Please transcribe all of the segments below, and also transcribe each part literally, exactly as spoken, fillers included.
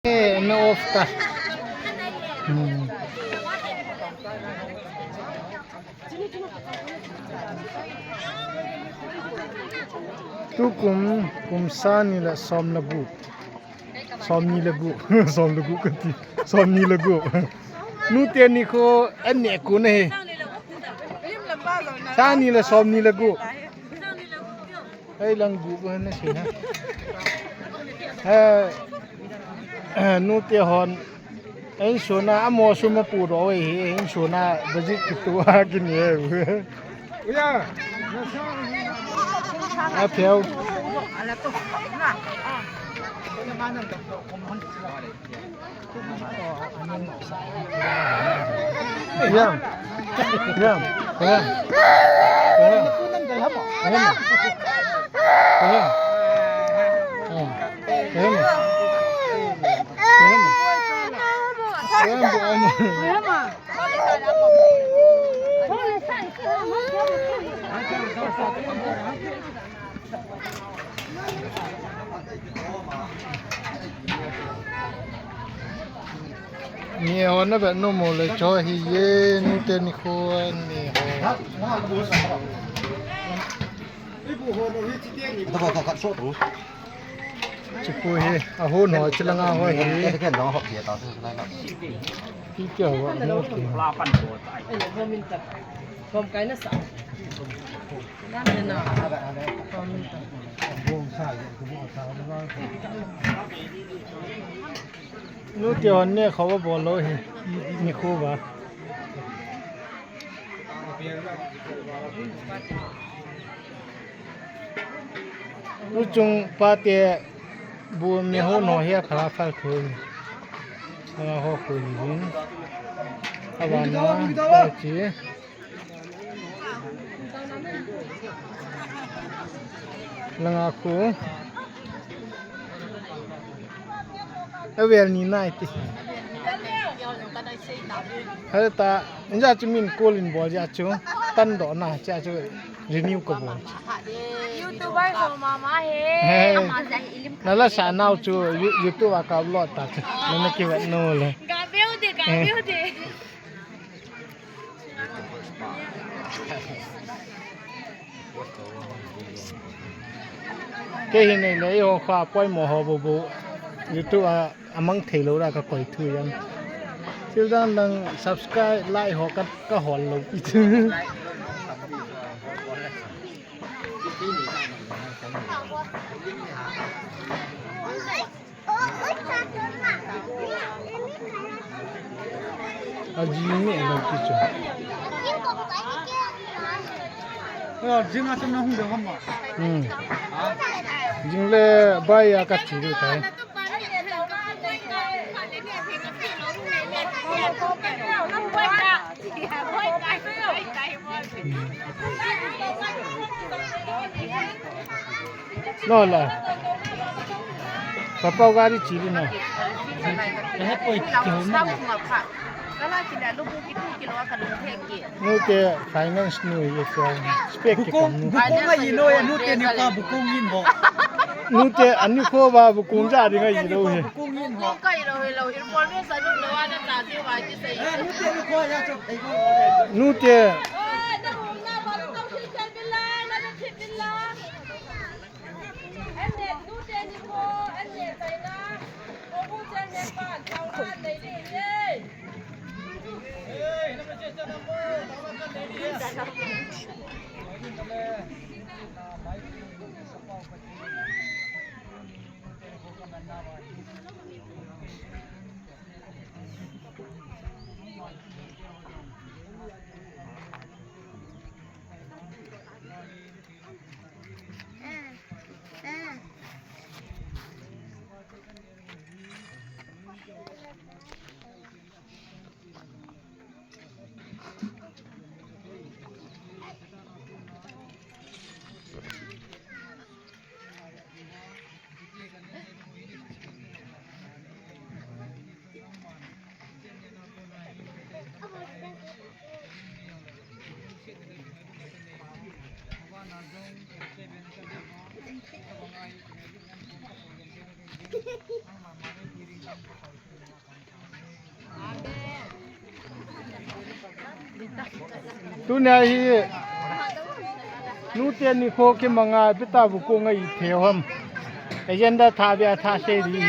Eh, na off ta. Hmm. Tukum, kum sangni le som le gup. Somni le gup. Som le gup kati. Somni le gup. Nute nikho aneh kon ahi. Sangni le somni le gup. Hei lang gup na si ha. Eh, nute hon. Insung a amo sum apu doh e, insung a budget kitu a kini e. A pheo. Yang. Yang. Yang. Yang. Yang. Yang. Nehon na vet nom le cho hi ye, nute nikho nehon. Chipu hi, ahon ho, chilanga ho hi. Ti kya hua, no ti. Nute hon ne kho ba bol lou hi. Nikho ba. Tuchung pate bu nehon ho hi apha phal thei. Ala ho khu hin. Abana, chi. Langa khu. Avel ni nai ti. Hata, inja chu min call in bol ja chu. Tan doh na cha chu renew ka bol. YouTuber ko mama he. Hey. Nala sa nau chu You-, YouTube a ka upload ta chu. Nana kivet nom le. Ka view de, ka view de. Kei hi nei le, eiho kha poimo ho bu bu YouTube a, amang thei lou la ka koi thu yan. Thil dang dang subscribe, like ho ka, ka hol lou pi chu. A jing ni lo ki chu. Jing a chu na hung de ham ma. Hmm. Jing le bai a ka chi du tai. Hmm. No la. Papa gari chili no. Nute finance nu ye so. Spek ki. Bukong, bukong a ino ye, nute ni pa bukong in ho. Nute ani kho ba bukong ja ding a ilo he. Bukong in ho. Nute. Tunia hi nute nikho kimanga pita bu ko ngai the ham. Agenda tha bia tha sei di.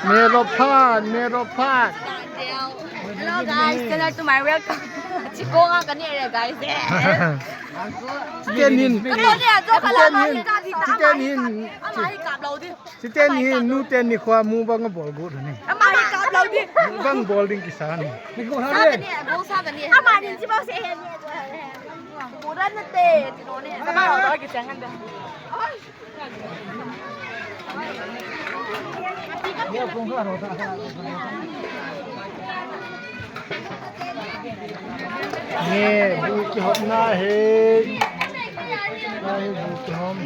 Merophan, Merophan. Hello guys, channel to my welcome. Chikong ang kani area guys. Chiten hin. Kato ni ajo kala. Chiten hin. Chiten hin. Ama hi kap lo di. Chiten hin, nute nikho mukbang bol gu ni. Ama hi kap lo di. Mukbang bol ding kisa ni. Sa kani, go sa kani. Ama ni chi bol se hen ni. Go ran na te, chi no ni. Sa ma lo ki chang kan da. Nge, bu kihopna hi. Nge, bu kihom.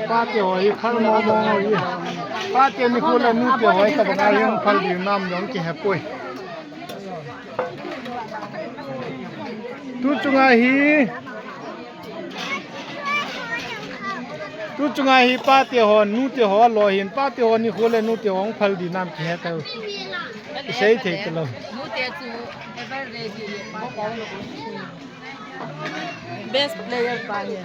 Pate ho hi phal mo mo hi. Pate nikho le nute ho hi ka banga hi phal ding nam jong kihe poi. Tu chunga hi. Tu chunga hi pate ho, nute ho lo hin, pate ho nikho le nute ho phal ding nam kihe tau. Sei thei talo. Nute chu ever ready. Best player pa hi.